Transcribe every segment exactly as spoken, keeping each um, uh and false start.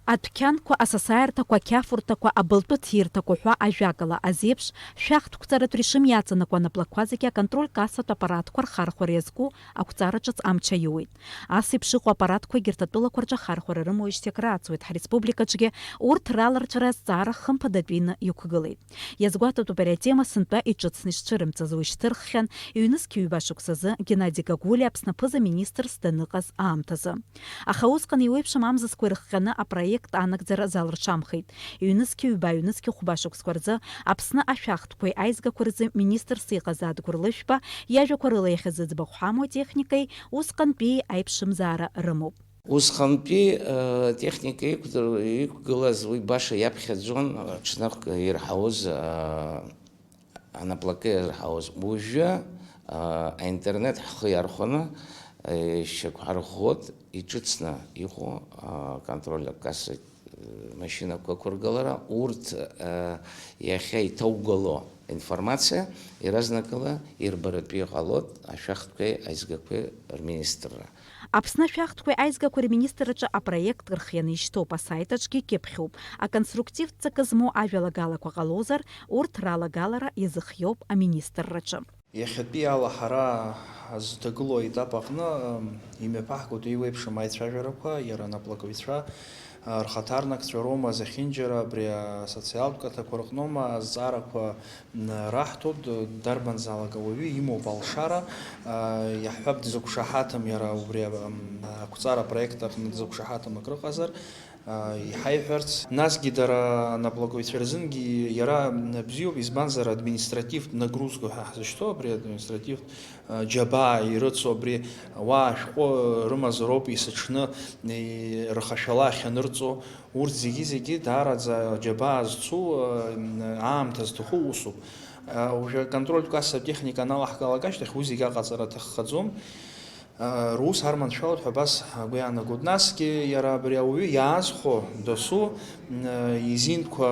Адәқьанқәа, асасааирҭақәа, ақьафурҭақәа, абылтәы ҭирҭақәа ҳәа ажәакала, азеиԥш шәахтәқәҵаратә режим иаҵанакуа анаплакқәа зегьы аконтроль-кассатә аппаратқәа рхархәара иазку ақәҵара ҿыц амч аиуеит. Ас еиԥш иҟоу аппаратқәа егьырҭ атәылақәа рҿы ахархәара рымоуижьҭеи акрааҵуеит, ҳреспублика аҿгьы урҭ раларҵәара азҵаара хымԥада атәы ины иқәгылеит. Иазгәаҭатәуп ари атема сынтәа иҿыцны ишцәырымҵыз, уи шьҭырххьан ҩнызқь ҩба шықәсазы Геннади Гагулиа Аԥсны аԥыза-министрс даныҟаз аамҭазы. Аха усҟан еиуеиԥшым амзызқәа ирыхҟьаны апроект анагӡара залырҽамхеит. Ҩнызқь ҩба, ҩнызқь хәба шықәсқәа рзы Аԥсны ашәахтәқәеи аизгақәеи рзы министрс иҟаз Адгәыр Лышәба иажәақәа рыла иахьазы ӡбахә ҳамоу атехникеи усҟантәии аиԥшымзаара рымоуп. Усҟантәи, э, техника иқәдыр-, иқәгылаз уи баша иаԥхьаӡон, ҽнак ирҳауз, э, анаплакы ирҳауз. Уажәы, э, аинтернет ҳхы иархәаны, э, шьақәҳарӷәӷәоит иҿыцны иҟоу, э, контрольтә кассатә, э, машьынақәа ақәыргылара. Урҭ, э, иахьа иҭаугало информациа иаразнакала ирбаратәы иҟалоит ашәахтәқәеи аизгақәеи рминистрра. Аԥсны ашәахтәқәеи аизгақәеи рминистрраҿы апроект рхианы ишьҭоуп, асайт аҿгьы икьыԥхьуп. Аконструктивтә ҵакы змоу ажәалагалақәа ҟалозар, урҭ ралагалара иазыхиоуп аминистрраҿы. Иахьатәи ала ҳара ҳазҭагылоу аетап аҟны, м, имҩаԥаҳгоит еиуеиԥшым аицәажәарақәа, иара анаплакҩцәа, а, рхаҭарнакцәа роума зехьынџьара абри асоциалтә каҭақәа рҟноума азҵаарақәа Н-, раҳҭоит, д-, дарбанзаалак ауаҩы имоуп алшара, а, иаҳҳәап, дзықәшаҳаҭым иара убри, ам, ақәҵара апроект аҟны дзықәшаҳаҭым акрыҟазар, а, иҳаиҳәарц. Насгьы дара анаплакыҩцәа рзынгьы иара, м, бзиоуп, избанзар, административтә нагрузка ҳәа ҳзышьҭоу, абри административтә, а, џьабаа ирыцу, абри ауаа ашәҟәы рымазароуп есыҽны, и-, рхашәала ахьанырҵо. Урҭ зегьы-зегьы даараӡа џьабаа зцу, э, аамҭа зҭаху усуп. Э, уажәы аконтрольтә кассатә техника аналаҳгалак ашьҭахь уи зегьы аҟаҵара аҭаххаӡом. Э, рус арманшәалоит ҳәа абас агәы иаанагоит. Насгьы иара абри ауаҩы иаазхәо досу, э, изинтәқәа,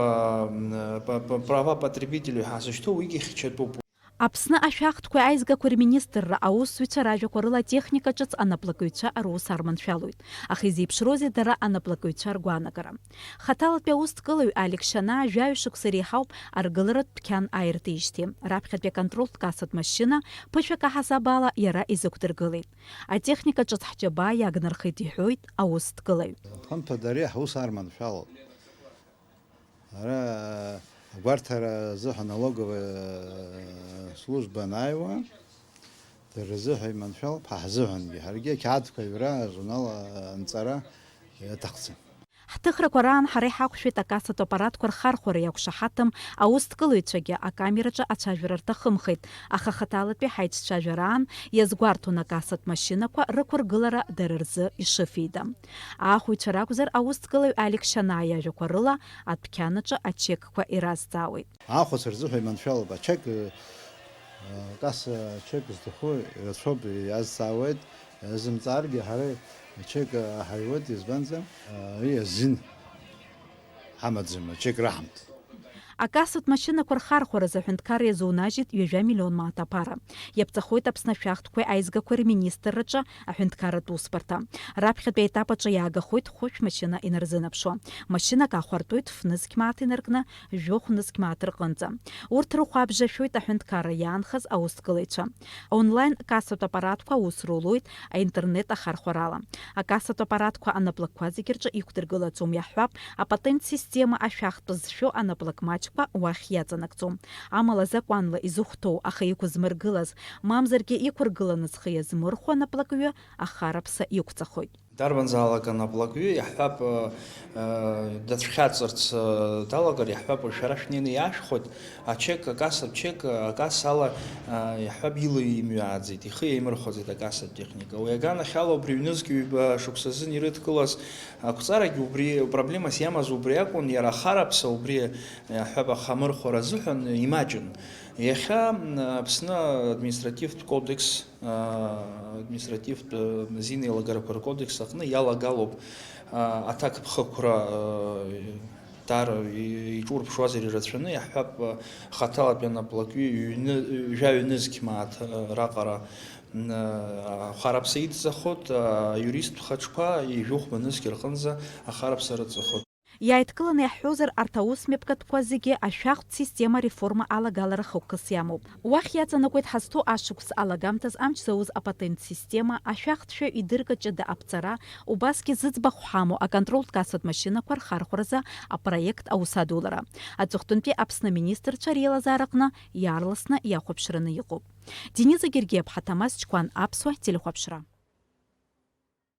э, п-, п-, права потребителю ҳәа зышьҭоу уигьы хьчатәуп. Аԥсны ашәахтәқәеи аизгақәеи рминистрра аусзуҩцәа ражәақәа рыла атехника ҿыц анаплакыҩцәа рус арманшәалоит. Аха изеиԥшроузеи дара анаплакыҩцәа ргәаанагара? Хаҭалатәи аусҭкылаҩ Алик Шьанаа жәаҩа шықәса иреиҳауп аргыларатә дәқьан ааиртижьҭеи. Раԥхьатәи аконтролтә кассатә машьына ԥышәак аҳасаб ала иара изықәдыргылеит. Атехника ҿыц ҳџьабаа иагнархеит, иҳәоит аусҭкылаҩ. Хымԥада ари ҳус арманшәалоуп. Ара агәарҭара азыҳәан, налоговая служба анааиуа, дара рзыҳәа иманшәалоуп, ҳа ҳзыҳәангьы. Ҳаргьы ақьаадқәа аҩра, ажурнал анҵара иаҭахӡам. Ҳҭыхрақәа раан ҳара иҳақәшәеит акассатә аппаратқәа рхархәара иақәшаҳаҭым аусҭкылаҩцәагьы, акамераҿы ацәажәара рҭахымхеит, аха хаҭалатәи ҳаицәцәажәараан иазгәарҭон акассатә машьынақәа рықәыргылара дара рзы ишыфеида. Аахәаҩцәа ракәзар, аусҭкылаҩ Алик Шьанаа иажәақәа рыла, адәқьанаҿы ачекқәа иразҵаауеит. Аахәац рзыҳәа иманшәалоуп ачек, э, касса ачек зҭаху ирацәоуп, иазҵаауеит, иазымҵааргьы ҳара ачек ҳаиуеит, избанзар, э, ари азин ҳамаӡам, ачек раҳамҭ. Акассатә машьынақәа рхархәаразы аҳәынҭқарра иазунажьит ҩажәа миллион мааҭ аԥара. Иаԥҵахоит Аԥсны ашәахтәқәеи аизгақәеи рминистрраҿы аҳәынҭқарратә усбарҭа. Раԥхьатәи аетап аҿы иаагахоит хәышә машьына инарзынаԥшуа. Машьынак аахәартәуеит фнызқь мааҭ инаркны, жәохә нызқь мааҭ рҟынӡа. Урҭ рыхәаабжьашәоит аҳәынҭқарра иаанхаз аусҭгылаҩцәа. Онлайн кассатә аппаратқәа аус рулоит аинтернет ахархәарала. Акассатә аппаратқәа анаплакқәа зегьы рҿы иқәдыргылаӡом, иаҳҳәап, апатент система ашәахтә зшәо анаплак маҷқәа уахь иаҵанакӡом. Амала закәанла изыхәҭоу, аха иқәызмыргылаз, мамзаргьы иқәыргыланы зхы иазмырхәо анаплакҩы ахараԥса иқәҵахоит. Дарбанзаалак анаплакҩы, иаҳҳәап, э, э, дацәхьаҵырц, э, далагар, иаҳҳәап, шәара шәнеины иаашәхоит, ачек, акассатә чек, э, акассала, э, иаҳҳәап, ила имҩааӡеит, ихы иаимырхәаӡеит акассатә техника. Уи аганахьала убри ҩнызқь ҩба шықәсазын ирыдкылаз ақәҵарагьы убри проблемас иамаз убри акәын, иара ахараԥса убри, иаҳҳәап, ахамырхәара азыҳәан имаҷын. Иахьа, м, Аԥсны административтә кодекс, административтә, э, зин еилагарақәа ркодекс аҟны иалагалоуп, а, аҭакԥхықәра, э, даара и-, иҿурԥшуазар ирацәаны, иаҳҳәап, э, хаҭалатәи анаплакҩы ҩны, жәаҩа нызқь мааҭ, э, раҟара Ахараԥса идҵахот, аиуристтә хаҿқәа ҩажәи хәба нызқь рҟынӡа ахараԥса рыҵахот. Иааидкыланы иаҳҳәозар, арҭ аусмҩаԥгатәқәа зегьы ашәахтә система реформа алагалара хықәкыс иамоуп. Уахь иаҵанакуеит ҳазҭоу ашықәс алагамҭаз амч зауз апатент система, ашәахтәшәа идырга ҷыда аԥҵара, убасгьы зыӡбахә ҳамоу аконтролтә кассатә машьынақәа рхархәразы апроект аус адулара. Аҵыхәтәантәи Аԥсны аминистрцәа реилазаараҟны иаарласны иахәаԥшраны иҟоуп. Дениза Гергиаԥҳа, Ҭамаз Чқәан, Аԥсуа телехәаԥшра.